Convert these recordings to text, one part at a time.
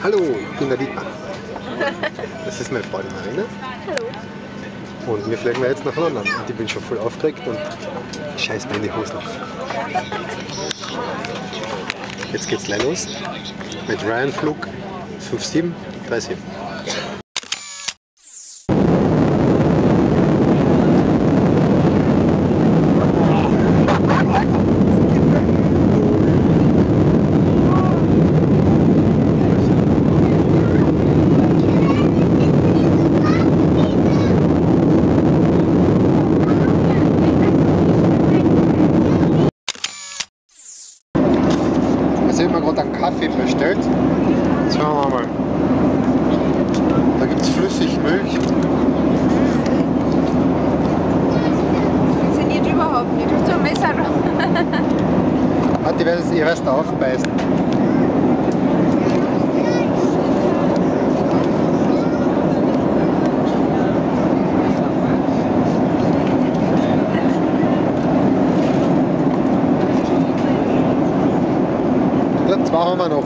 Hallo, ich bin der Dietmar. Das ist meine Freundin Marina. Hallo. Und wir fliegen jetzt nach London. Und ich bin schon voll aufgeregt und scheiß mir in die Hosen. Jetzt geht's gleich los mit Ryan Flug 5737. Ich habe mir gerade einen Kaffee bestellt. Jetzt schauen wir mal. Da gibt es Flüssigmilch. Funktioniert überhaupt nicht. Du hast ein Messer. Warte, ich werde es da aufbeißen. Zwei haben wir noch.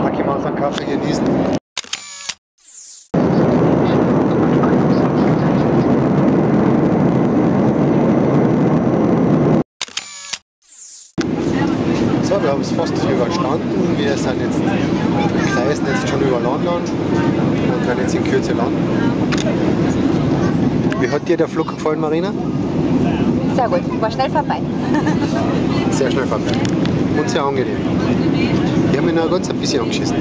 Da können wir unseren Kaffee genießen. So, wir haben es fast überstanden. Wir sind jetzt, wir kreisen jetzt schon über London und werden jetzt in Kürze landen. Wie hat dir der Flug gefallen, Marina? Sehr gut, war schnell vorbei. Sehr schnell vorbei. Und sehr angenehm. Ich habe mich noch ganz ein bisschen angeschissen.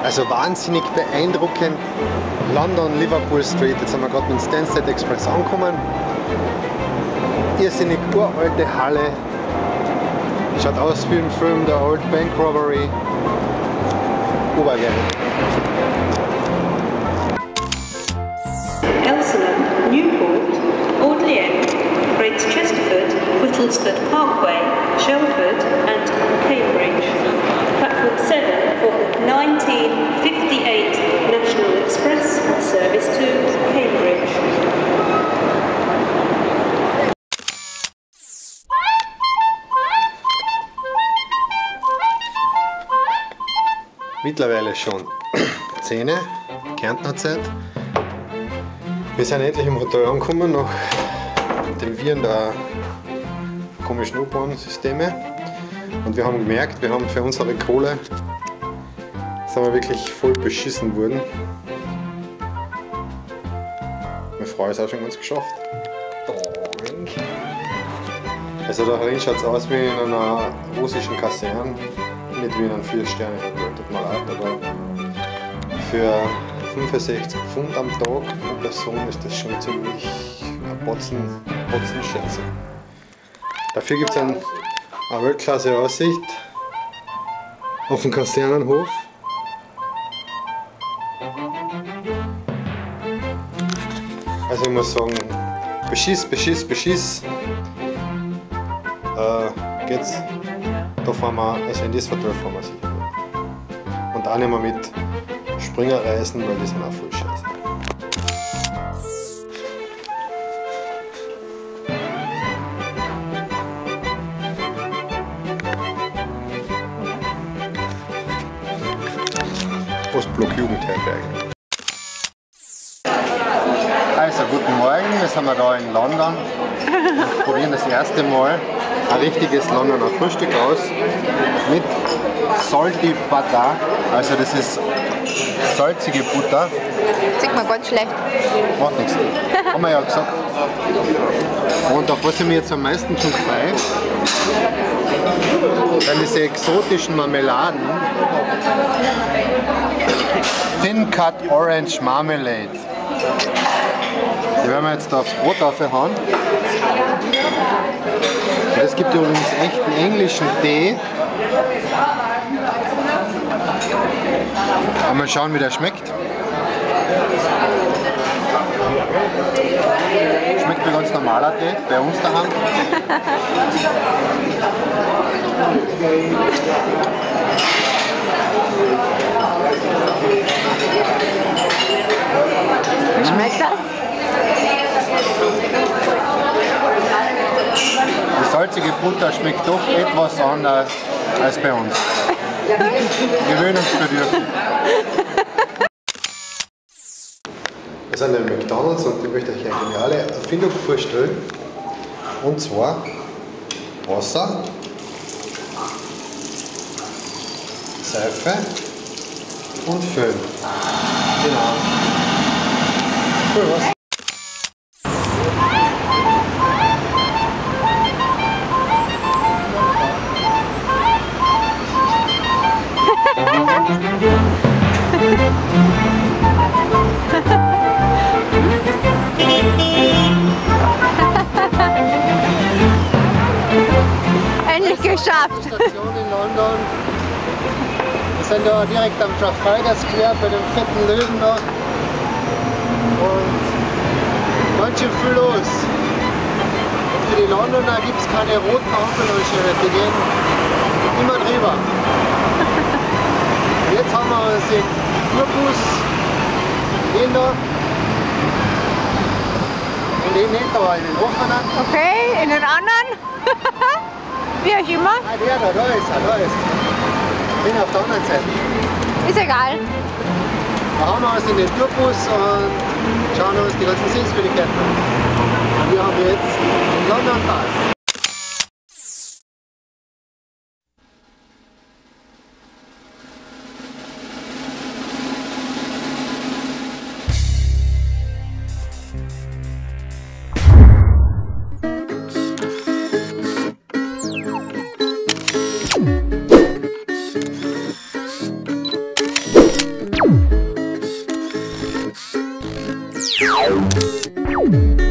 Also wahnsinnig beeindruckend, London Liverpool Street. Jetzt sind wir gerade mit dem Stansted Express angekommen. Irrsinnig uralte Halle. Schaut aus wie im Film The Old Bank Robbery. Obergeil. Elsenham, Newport, Audley End, Great Chesterford, Whittlesford Parkway, Shelford and Cambridge. Platform 7 for the 1958 National Express service to Cambridge. Mittlerweile schon 10, Kärntner Zeit. Wir sind endlich im Hotel angekommen, nach den Viren der komischen U-Bahn-Systeme. Und wir haben gemerkt, wir haben für unsere Kohle, sind wir wirklich voll beschissen worden. Meine Frau ist auch schon ganz geschafft. Also da drin schaut es aus wie in einer russischen Kaserne, nicht wie in einem 4-Sterne-Hotel, tut mir leid, aber für 65 Pfund am Tag pro Person ist das schon ziemlich ein Botzen Scheiße. Dafür gibt es eine Weltklasse-Aussicht auf den Kasernenhof. Also ich muss sagen, Beschiss, Beschiss, Beschiss. Geht's. Da fahren wir, also in das Hotel fahren wir sicher. Und auch nicht mehr mit Springerreisen, weil die sind auch voll scheiße. Ostblock Jugendherberge. Also guten Morgen, wir sind da in London und probieren das erste Mal ein richtiges Londoner Frühstück aus mit Salty Butter, also das ist salzige Butter. Sieht man ganz schlecht. Macht nichts, haben wir ja gesagt. Und auf was ich mich jetzt am meisten schon freue, sind diese exotischen Marmeladen. Thin Cut Orange Marmalade. Die werden werden wir jetzt da aufs Brot aufhauen. Und es gibt übrigens echten englischen Tee. Mal schauen, wie der schmeckt. Schmeckt wie ganz normaler Tee, bei uns daheim. Wie schmeckt das? Die salzige Butter schmeckt doch etwas anders als bei uns. Gewöhnungsbedürftig. Wir sind in McDonald's und ich möchte euch eine geniale Erfindung vorstellen. Und zwar Wasser, Seife und Föhn. Genau. Cool, was? Endlich geschafft! Station in London. Wir sind da direkt am Trafalgar Square bei dem fetten Löwen da. Und ganz schön viel los. Und für die Londoner gibt es keine roten Ampeln, die gehen immer drüber. Und jetzt haben wir uns den Tourbus, den da. Und den nicht, aber in den offenen. Okay, in den anderen. Wie auch immer. Ah, der da, da ist er, da ist er. Bin auf der anderen Seite. Ist egal. Da haben wir uns in den Tourbus und schauen uns die ganzen Sehenswürdigkeiten an. Und wir haben jetzt den London Pass. Thank you.